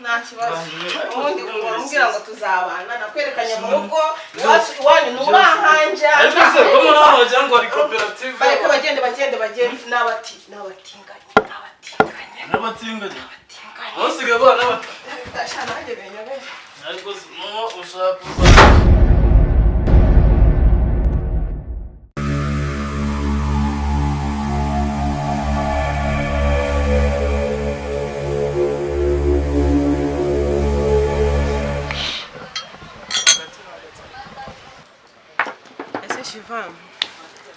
Nta kibazo. Ubundi umbwira ngo tuzabana, nakwerekanye mu rugo iwacu, iwanyu nturahanjana. Ariko se ko muri hano wagira ngo hari koperative? Bareke bagende, bagende, bagende. N'abati n'abatinganyi, n'abatinganyi. N'abatinganyi. Abatinganyi. Basigaye abana bato. Ndashaka nanjye binyobere. Ariko se mama ushaka kuza? Ese Shiva,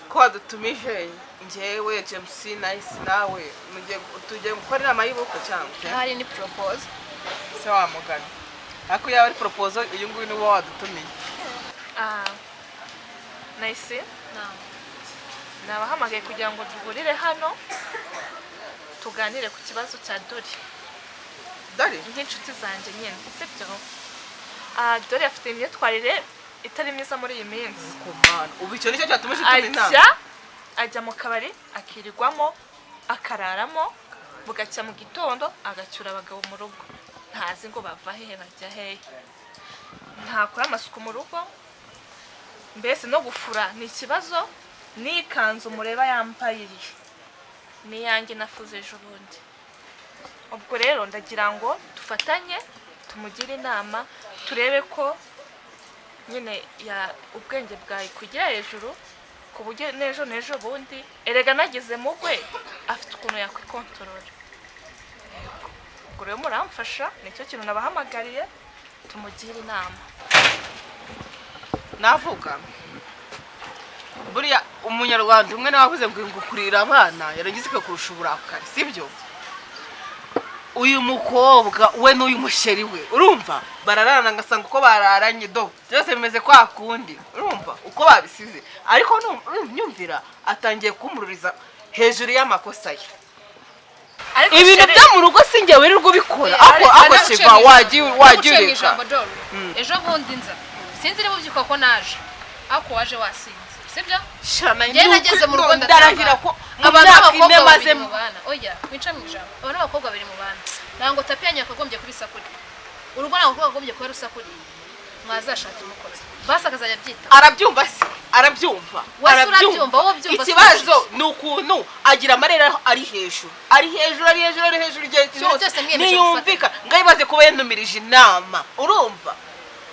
ko wadutumije njyewe, James, Nice nawe, mugiye tugiye gukora inama y'ubukwe cyangwa? Ahari ni propose. Se wamugana, ariko yaba ari proposal, uyu nguyu niwo wadutumiye. Ah, Nice, nabahamagaye kugira ngo duhurire hano tuganire ku kibazo cya Dori. Dore. Nk'inshuti zanjye nyine, sibyo? Ah, Dori afite imyitwarire itari myiza muri iyi minsi. Ku Mana, ubu icyo nicyo cyatumije utuma inama? Ajya mu kabari, akirirwamo, akararamo, bugacya mu gitondo agacyura abagabo mu rugo, ntazi ngo bava hehe bajya hehe, ntakora amasuku mu rugo, mbese no gufura ni ikibazo. N'ikanzu mureba yambaye iyi n'iyanjye nafuze ejo bundi. Ubwo rero ndagira ngo dufatanye tumugire inama, turebe ko nyine ya ubwenge bwawe kugira hejuru, ku buryo n'ejo n'ejo bundi erega nageze mu gwe afite ukuntu yakwikontorora. Yego. Ubwo rero muramfasha, nicyo kintu nabahamagariye, tumugire inama. Navuga, buriya umunyarwanda umwe nawe wavuze ngo kurira abana yarangiza ikakurusha uburakari, sibyo? Uyu mukobwa we n'uyu musheri we, urumva bararana, ngasanga uko bararanye do byose bimeze kwa kundi, urumva uko babisize. Ariko nyumvira atangiye kumururiza hejuru y'amakosa ye. Ariko ibintu chérie, byo mu rugo si njye wirirwa ubikora. Ako ako Shiva, wagiye wagiye Uciye mu ureka. ijambo, Doro. Ejo bundi nza, sinzi niba ubyibuka ko naje, ariko waje wasinze, sibyo? Shana. Njyewe nageze mu rugo ndarahira ko mu abantu myaka ine b'abakobwa maze babiri mu bana, oya, wica mu ijambo, abantu b'abakobwa babiri mu bana, ntabwo tapi yanyu yakagombye kuba isakuriye urugo, ntabwo rwakagombye kuba rusakuriye. Mwazashatse umukozi basi akazajya abyitaho. Arabyumva se? Arabyumva? Wese urabyumva, wowe ubyumva. Ikibazo ni ukuntu agira amarere ari hejuru, ari hejuru, ari hejuru, ari hejuru igihe Ibintu cyose. byose mwiyemeje. Ntiyumvika ngo ayibaze kuba yanumirije inama, urumva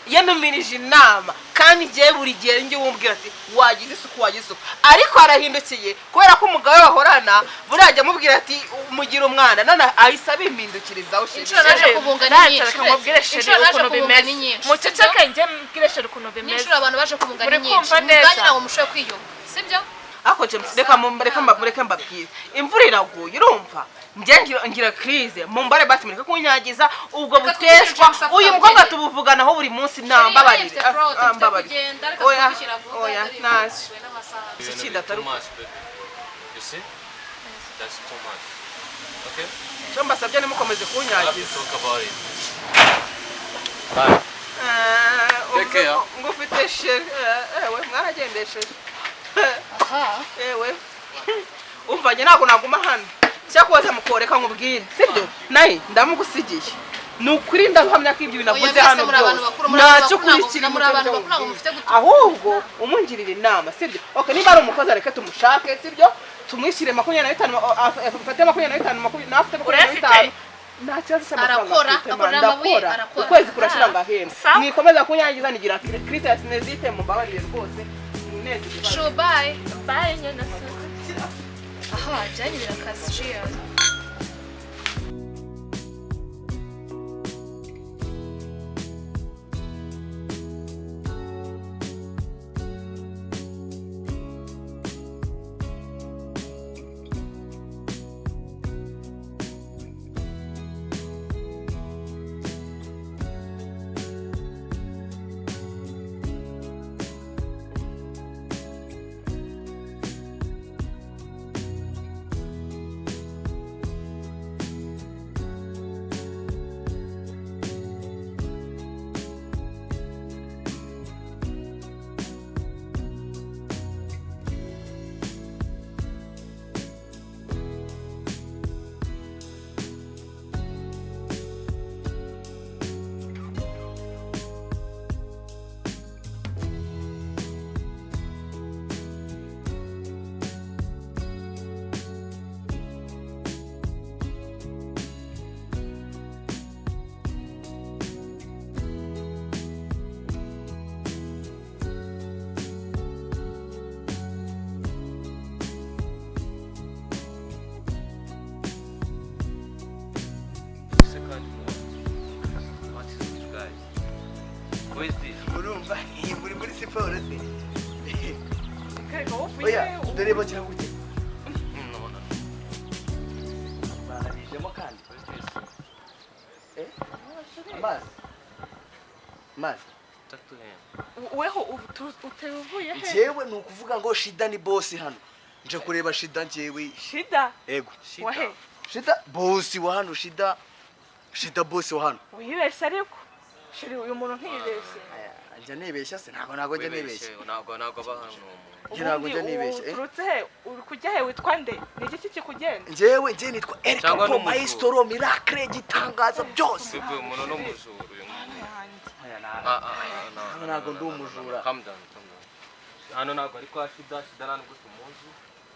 yanumirije inama, kandi igihe buri gihe njye wumubwira ati wagize isuku, wagize isuku, ariko arahindukiye kubera ko umugabo we bahorana buriya ajya amubwira ati mugira umwana, none ahise abimpindukirizaho, chérie. Inshuro naje kubunga ni Rata, nyinshi. reka mubwire chérie Inshuro naje ukuntu kubunga ni bimeze. nyinshi. Muceceke, njye mbwire chérie ukuntu bimeze. N'inshuro abantu baje kubunga ni Muri nyinshi. kumva neza? Ubwanyu ntabwo mushoboye kwiyunga, sibyo? Ariko James, reka mureke mbabwire, imvura iraguye, urumva njye ngira crise, mumbare basi mureke kunyangiza ubwo Reka twigire buteshwa. James Uyu mukobwa akugende. tubuvuganaho buri munsi, nambabarire. Chérie, Ah, ah, mbabarire. kugenda, reka Oya, twubikire vuba, oya, dore ntacyo. ibintu n'amasaha. Iki kindi atari Too much, baby. You see? That's too much. Okay? Icyo mbasabye, nimukomeze I have to kunyangiza. talk about it. Bye. Eh, Take care. ngo ufite chérie, ewe mwaragendesheje. Aha. Ewe, umva, njye ntabwo naguma hano, cyakoze mukoreka nkubwire, sibyo? Naye ndamugusigiye, ni ukuri ndahamya ko ibyo bintu Oya, avuze mwese hano muri abantu byose bakuru, muri abantu ntacyo bakuru, ntabwo- ukurikira. muri abantu bakuru ntabwo mufite Ahubwo umungirira inama, sibyo? Okay, niba ari umukozi areke tumushake, sibyo? Tumwishyire 25, afate 25, nawe afite makumyabiri na Urayafite? bitanu. Nta kibazo cy'amafaranga Arakora, afite, man, akorera amabuye, ndakora. arakora. Ukwezi kurashira ngahembwa. Sawa. Mwikomeza kunyangiza nigira crise ya sinusite, mumbabarire rwose, muneze ibibazo. Shu, bye. Bye nyine. Aha ibyanyu birakaze, cheers. Who is this? Urumva muri muri siporo se? Reka wowe uvuye Oya, he? dore bagira gutya. No, no. Banabijemo kandi. Who is this? Eh? Amazi. Amazi. Talk to him. Weho uteye uvuye he? Njyewe ni ukuvuga ngo Shida ni boss hano. Nje kureba Shida njyewe. Shida? Ego. Wahe? Shida boss wa hano, Shida. Shida boss wa hano. Wibeshye ariko. Chéri, uyu muntu ntiyibeshye. Aya, njya nibeshya se? Ntabwo njya nibeshya. Ntabwo aba hano uwo muntu. Njye ntabwo njya Ubundi nibeshya, eh? uturutse he? Uri kujya he? Witwa nde? Ni iki kikugenda? Njyewe njye nitwa El Cyangwa Capo n'umujura. Maestro Miracle gitangaza byose. Bebe, umuntu ni umujura uyu nguyu. Aya, Ah, ah, ah, no, Hano no, ntabwo no, ndi no, no, umujura. no. Calm down, calm down. Hano ntabwo ari kwa Shida, Shida nta nubwo tumuzi.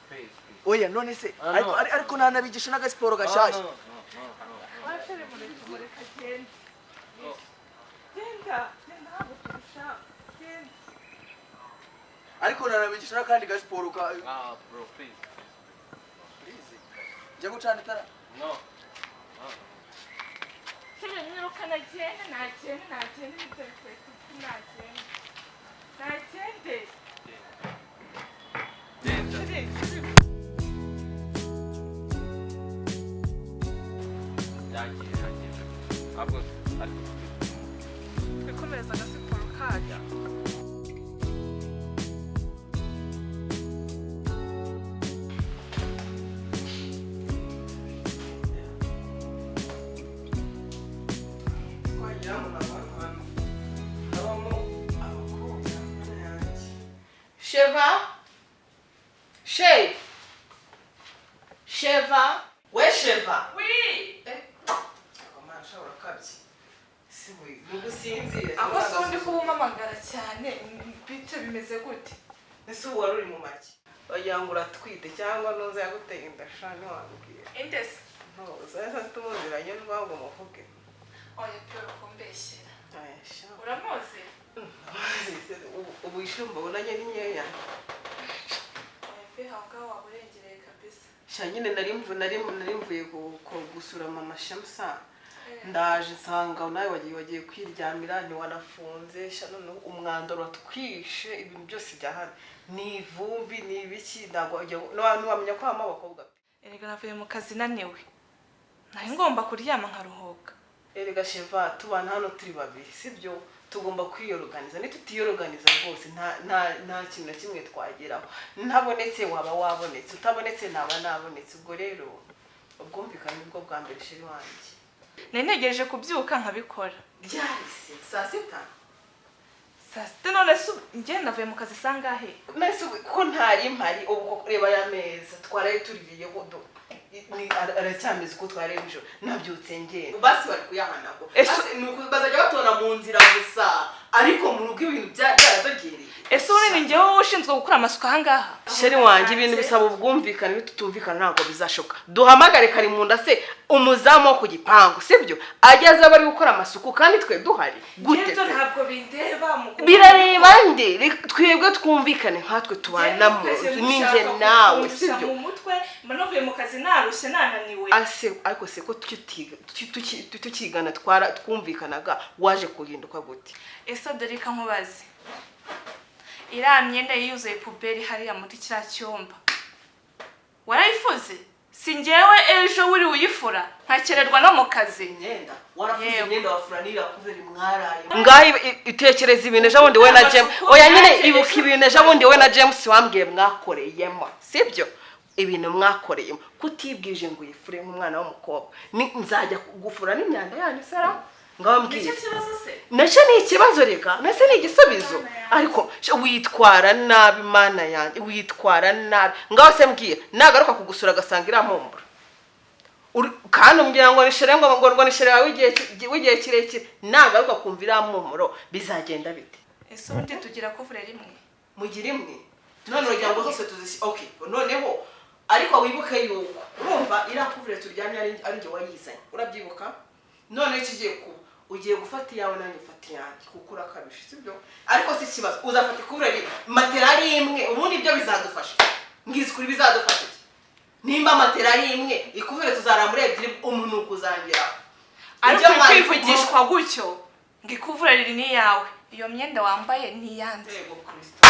Please, please. Oya, none se Ah, ariko no. ariko nanabigisha n'agasiporo gashyashya. No, no, no, no, no. Wa chéri, mureke mureke agende. Genda, genda, ntabwo tubishaka. Genda. Ariko nanabigisha n'akandi gasiporo ka Ah, bro, please. Please. Njya gucana itara. No. Chéri, mwirukana agende, nagende, nagende, ibyo bikweto nagende. Nagende. Genda. Chéri, chéri. Yagiye, yagiye. Ahubwo ariko Twikomereza agasiporo kacu. Wagira ngo ni ahantu habamo abakobwa, mana yanjye. Sheva, she Sheva, we Sheva. Oui. Mana, ushobora ukabye si we nubwo usinzire. Aho se undi kuba umamagara cyane, bite, bimeze gute? Ese ubu wari uri mu make, wagira ngo uratwite cyangwa nuza yaguteye inda sha, ntiwambwira. Indese? Ntuza ese tumuziranye rwango muvuge. Oya pe, kumbeshyera. Aya sha. Uramuzi? Ubu ishumba ubonanye ni nkeya. Oya pe, aho ngaho waba urengereye kabisa. Sha nyine nari mvuye gusura mama Shamsa, ndaje nsanga nawe wagiye kwiryamira, ntiwanafunze sha. Noneho umwanda uratwishe, ibintu byose bya hano ni ivumbi, ni ibiki, ntabwo ntiwamenya ko habamo abakobwa pe. Erega navuye mu kazi naniwe, nari ngomba kuryama nkaruhuka. Erega Sheva, tubana hano turi babiri, sibyo? Tugomba kwiyoroganiza. Nitutiyoroganiza rwose nta kintu na kimwe twageraho. Ntabonetse waba wabonetse, utabonetse naba nabonetse. Ubwo rero ubwumvikane nibwo bwa mbere, chéri wanjye. Nari ntegereje kubyuka nkabikora. Ryahise saa 6. Saa 6? None se njye navuye mu kazi sangahe? Nese ko ntari mpari? Ubu koko reba aya meza twaraye tuririyeho, aracyameze uko twaraye nijoro nabyutse ngenda. Basi bari kuyahanagura. Basi ni bazajya batora mu nzira gusa, ariko mu rugo ibintu byaradogereye. Ese ubundi ni njyewe ushinzwe gukora amasuku ahangaha? Chéri wanjye, ibintu bisaba ubwumvikane. Nitutumvikana ntabwo bizashoboka. Duhamagare Karimunda se, umuzamu wo ku gipangu, sibyo? Ageze aba ari gukora amasuku kandi twe duhari gute Ibyo se? Ntabwo bindeba mu Birareba nde? Twebwe twumvikane nkatwe tubana mu nzu, ninjye nawe, sibyo? Mu mutwe mba navuye mu kazi narushye, nananiwe. Ase ariko se ko tukigana twara twumvikanaga, waje kuhinduka gute? Ese dore reka nkubaze, iriya myenda yuzuye poubelle hariya muri kiriya cyumba warayifuze? Si njyewe ejo wiri uyifura nkakererwa no mu kazi? Imyenda warafuze? Yewe. Imyenda wafura nira kuveri mwaraye ngaho. Itekereza ibintu ejo bundi we na James. Oya nyine, ibuka ibintu ejo bundi we na James wambwiye mwakoreyemo, sibyo? Ibintu mwakoreyemo, kutibwije ngo uyifure nk'umwana w'umukobwa, ni nzajya gufura n'imyanda yanyu sara? Ngaho mbwira. Nicyo kibazo se? Nacyo ni ikibazo, reka nacyo ni igisubizo. Ariko witwara nabi, mana yanjye, witwara nabi. Ngaho se mbwira, nagaruka kugusura agasanga iriya mpumuro, kandi umbwira ngo ni chéri, ngo ni chéri wawe w'igihe kirekire, nagaruka kumva iriya mpumuro bizagenda bite? Ese ubundi tugira kuvure rimwe? Mugira imwe, none uragira ngo zose tuzisi? Okay, noneho ariko wibuke yuko urumva iriya kuvure turyamye ari njye wayizanye, urabyibuka? None ikigiye kuba, ugiye gufata iyawe nanjye ufata iyanjye, kuko urakabije, sibyo? Ariko si ikibazo, uzafata ikuvure, matera ari imwe. Ubundi ibyo bizadufasha, mbwiza ukuri, bizadufasha iki nimba matera ari imwe, ikuvure tuzarambura ebyiri, umunuko uzangeraho? Ariko Ibyo uri kwivugishwa gutyo ngo ikuvure riri ni iyawe. Iyo myenda wambaye ni iyande? Yego Kristo.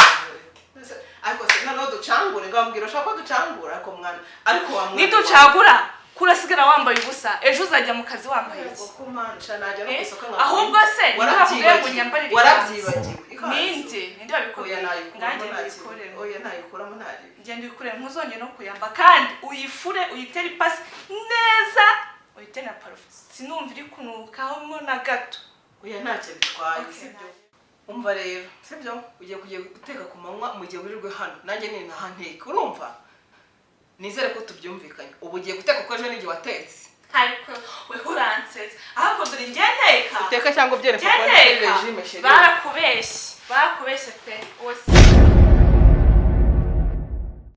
Ariko se noneho ducangure, ngambwira ushaka ko ducangura, ariko mwana, ariko wa mwana. Niducagura kurasigara wambaye ubusa, ejo uzajya mu kazi wambaye iki? Yego kumansha, najya no ku Eh, isoko. Ahubwo se ntibavuge ngo unyambarire ikanzu? Warabyibagiwe ikanzu. Ninde Oya, wabikubwiye? nayikuramo. Nanjye Nta mbikorere. kibazo. Oya, nayikuramo, nta. Ngenda uyikuremo, ntuzongere no kuyamba, kandi uyifure, uyitere ipasi neza, uyitere na parufe, sinumva iri kunukaho na gato. Oya, ntacyo bitwaye. Okay. Sibyo, umva rero, sibyo, ugiye kujya guteka ku manywa mu gihe wirirwe hano, nanjye ni nteka, urumva? Nizere ko tubyumvikanye. Ubu ugiye guteka kuko ejo n'igihe watetse. Ariko we uransetsa, ahubwo dore njye nteka. Uteka cyangwa ubyereka ko ari Njye nteka. regime, chérie. Barakubeshye, barakubeshye pe, uwo si.